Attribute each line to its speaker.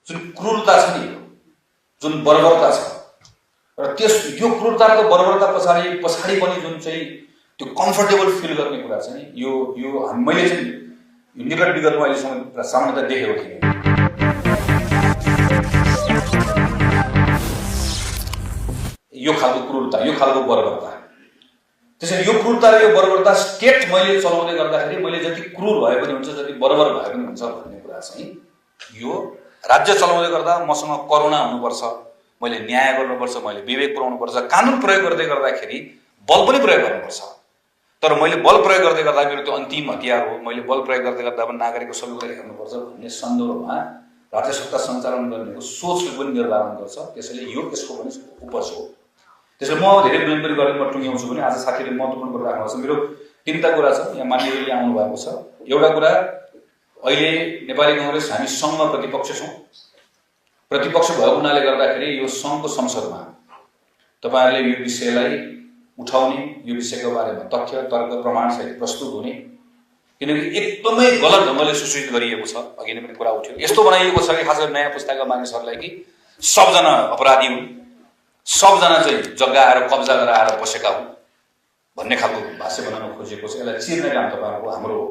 Speaker 1: जुन क्रूरता छ नि, जुन बर्बरता छ, र यो क्रूरता र बर्बरता पछाडि पनि जुन चाहिँ त्यो कम्फर्टेबल फिल गर्ने कुरा छ नि, यो मैले चाहिँ यो निकट विगतमा अहिलेसम्म सामान्यतः देखेको थिएँ। यो खालको क्रूरता, यो खालको बर्बरता। त्यसैले यो क्रूरता र यो बर्बरता स्टेट मैले चलाउँदै गर्दाखेरि मैले जति क्रूर भए पनि हुन्छ, जति बर्बर भए पनि हुन्छ भन्ने कुरा चाहिँ यो राज्य चलाउँदै गर्दा मसँग करुणा हुनुपर्छ, मैले न्याय गर्नुपर्छ, मैले विवेक पुर्याउनुपर्छ, कानुन प्रयोग गर्दै गर्दाखेरि बल पनि प्रयोग गर्नुपर्छ। तर मैले बल प्रयोग गर्दै गर्दा मेरो त्यो अन्तिम हतियार हो, मैले बल प्रयोग गर्दै गर्दा पनि नागरिकको सबै कुरा हेर्नुपर्छ भन्ने सन्दर्भमा राज्य सत्ता सञ्चालन गर्नेको सोचले पनि निर्धारण गर्छ। त्यसैले यो यसको पनि उपज हो। त्यसैले म धेरै विनम्र गरेर म टुङ्ग्याउँछु भने आज साथीले महत्त्वपूर्ण कुरा राख्नु छ। मेरो तीनटा कुरा छ, यहाँ मान्यवरले आउनु भएको छ। एउटा कुरा, अहिले नेपाली कांग्रेस हामी सङ्घमा प्रतिपक्ष छौँ। प्रतिपक्ष भएको हुनाले गर्दाखेरि यो सङ्घको संसदमा तपाईहरुले यो विषयलाई उठाउने, यो विषयको बारेमा तथ्य तर्क प्रमाण सहित प्रस्तुत हुने, किनकि एकदमै गलत ढङ्गले सुसूचित गरिएको छ। अघि नै पनि कुरा उठ्यो, यस्तो बनाइएको छ कि खास गरी नयाँ पुस्ताका मानिसहरूलाई कि सबजना अपराधी हुन्, सबजना चाहिँ जग्गा आएर कब्जा गरेर आएर बसेका हुन् भन्ने खालको भाष्य बनाउन खोजेको छ। यसलाई चिर्ने काम तपाईहरुको हाम्रो हो।